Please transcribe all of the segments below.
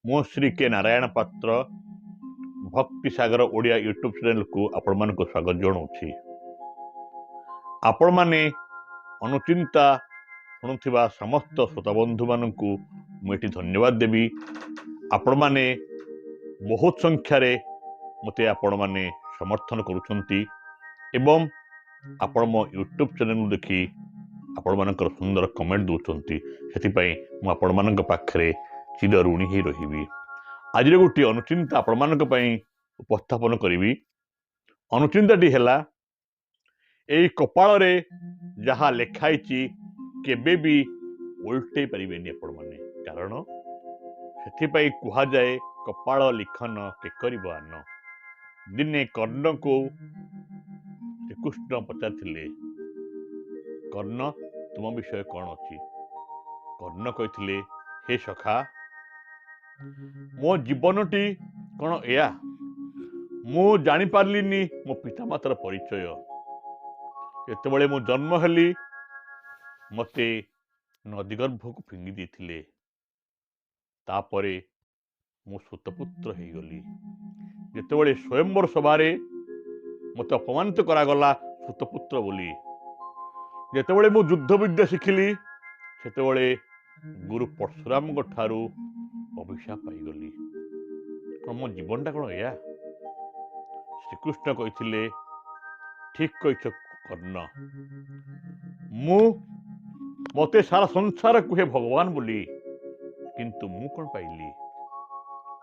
ମୁଁ ଶ୍ରୀ କେ ନାରାୟଣ ପାତ୍ର ଭକ୍ତି ସାଗର ଓଡ଼ିଆ ୟୁଟ୍ୟୁବ୍ ଚ୍ୟାନେଲକୁ ଆପଣମାନଙ୍କୁ ସ୍ୱାଗତ ଜଣାଉଛି। ଆପଣମାନେ ଅନୁଚିନ୍ତା ଶୁଣୁଥିବା ସମସ୍ତ ଶ୍ରୋତାବନ୍ଧୁମାନଙ୍କୁ ମୁଁ ଏଠି ଧନ୍ୟବାଦ ଦେବି। ଆପଣମାନେ ବହୁତ ସଂଖ୍ୟାରେ ମୋତେ ଆପଣମାନେ ସମର୍ଥନ କରୁଛନ୍ତି ଏବଂ ଆପଣ ମୋ ୟୁଟ୍ୟୁବ୍ ଚ୍ୟାନେଲକୁ ଦେଖି ଆପଣମାନଙ୍କର ସୁନ୍ଦର କମେଣ୍ଟ ଦେଉଛନ୍ତି। ସେଥିପାଇଁ ମୁଁ ଆପଣମାନଙ୍କ ପାଖରେ ଚିର ଋଣୀ ହେଇ ରହିବି। ଆଜିର ଗୋଟିଏ ଅନୁଚିନ୍ତା ଆପଣମାନଙ୍କ ପାଇଁ ଉପସ୍ଥାପନ କରିବି। ଅନୁଚିନ୍ତାଟି ହେଲା, ଏଇ କପାଳରେ ଯାହା ଲେଖା ହେଇଛି କେବେ ବି ଓଲଟେଇ ପାରିବେନି ଆପଣମାନେ। କାରଣ ସେଥିପାଇଁ କୁହାଯାଏ, କପାଳ ଲିଖନ କେ କରିବ ଆନ। ଦିନେ କର୍ଣ୍ଣକୁ ଶ୍ରୀକୃଷ୍ଣ ପଚାରିଥିଲେ, କର୍ଣ୍ଣ, ତୁମ ବିଷୟ କ'ଣ ଅଛି? କର୍ଣ୍ଣ କହିଥିଲେ, ହେ ସଖା, ମୋ ଜୀବନଟି କ'ଣ ଏୟା? ମୁଁ ଜାଣିପାରିଲିନି ମୋ ପିତାମାତାର ପରିଚୟ। ଯେତେବେଳେ ମୁଁ ଜନ୍ମ ହେଲି, ମୋତେ ନଦୀ ଗର୍ଭକୁ ଫିଙ୍ଗି ଦେଇଥିଲେ। ତାପରେ ମୁଁ ସୁତପୁତ୍ର ହେଇଗଲି। ଯେତେବେଳେ ସ୍ୱୟଂବର ସଭାରେ ମୋତେ ଅପମାନିତ କରାଗଲା ସୁତପୁତ୍ର ବୋଲି, ଯେତେବେଳେ ମୁଁ ଯୁଦ୍ଧ ବିଦ୍ୟା ଶିଖିଲି, ସେତେବେଳେ ଗୁରୁ ପରଶୁରାମଙ୍କ ଠାରୁ ଅଭିଶାପ ପାଇଗଲି। କ'ଣ ମୋ ଜୀବନଟା କ'ଣ ଏଇଆ? ଶ୍ରୀକୃଷ୍ଣ କହିଥିଲେ, ଠିକ କହିଛ କର୍ଣ୍ଣ। ମୁଁ ମୋତେ ସାରା ସଂସାର କୁହେ ଭଗବାନ ବୋଲି, କିନ୍ତୁ ମୁଁ କ'ଣ ପାଇଲି?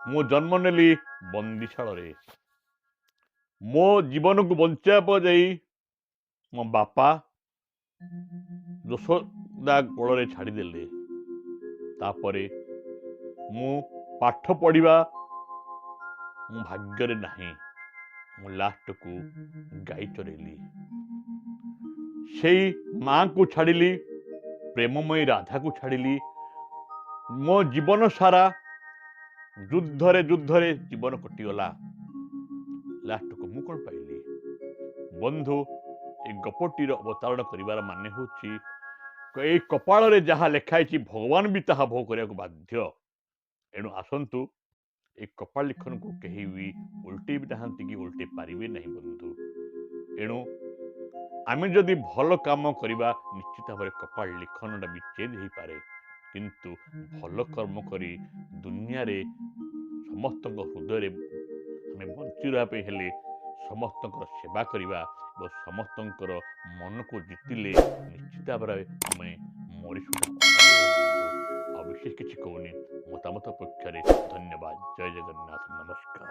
ମୁଁ ଜନ୍ମ ନେଲି ବନ୍ଦିଶାଳରେ। ମୋ ଜୀବନକୁ ବଞ୍ଚାଇବା ଯାଇ ମୋ ବାପା ଯଶୋଦା କୋଳରେ ଛାଡ଼ିଦେଲେ। ତାପରେ ମୁଁ ପାଠ ପଢ଼ିବା ମୋ ଭାଗ୍ୟରେ ନାହିଁ। ମୁଁ ଲାଷ୍ଟକୁ ଗାଈ ଚରେଇଲି, ସେଇ ମାଙ୍କୁ ଛାଡ଼ିଲି, ପ୍ରେମମୟୀ ରାଧାକୁ ଛାଡ଼ିଲି। ମୋ ଜୀବନ ସାରା ଯୁଦ୍ଧରେ ଯୁଦ୍ଧରେ ଜୀବନ କଟିଗଲା। ଲାଷ୍ଟକୁ ମୁଁ କ'ଣ ପାଇଲି? ବନ୍ଧୁ, ଏ ଗପଟିର ଅବତାରଣ କରିବାର ମାନେ ହେଉଛି, ଏଇ କପାଳରେ ଯାହା ଲେଖା ହେଇଛି ଭଗବାନ ବି ତାହା ଭୋଗ କରିବାକୁ ବାଧ୍ୟ। ଏଣୁ ଆସନ୍ତୁ, ଏ କପାଳ ଲିଖନକୁ କେହି ବି ଓଲଟେଇ ବି ନାହାନ୍ତି କି ଓଲଟେଇ ପାରିବେ ନାହିଁ ବନ୍ଧୁ। ଏଣୁ ଆମେ ଯଦି ଭଲ କାମ କରିବା, ନିଶ୍ଚିତ ଭାବରେ କପାଳ ଲିଖନଟା ବି ଚେଞ୍ଜ ହେଇପାରେ। କିନ୍ତୁ ଭଲ କର୍ମ କରି ଦୁନିଆରେ ସମସ୍ତଙ୍କ ହୃଦୟରେ ଆମେ ବଞ୍ଚି ରହିବା ପାଇଁ ହେଲେ ସମସ୍ତଙ୍କର ସେବା କରିବା ଏବଂ ସମସ୍ତଙ୍କର ମନକୁ ଜିତିଲେ ନିଶ୍ଚିତ ଭାବରେ ଆମେ ମଣିଷ। ଆଉ ବିଶେଷ କିଛି କହୁନି। ମତାମତ ପକ୍ଷରେ ଧନ୍ୟବାଦ। ଜୟ ଜଗନ୍ନାଥ। ନମସ୍କାର।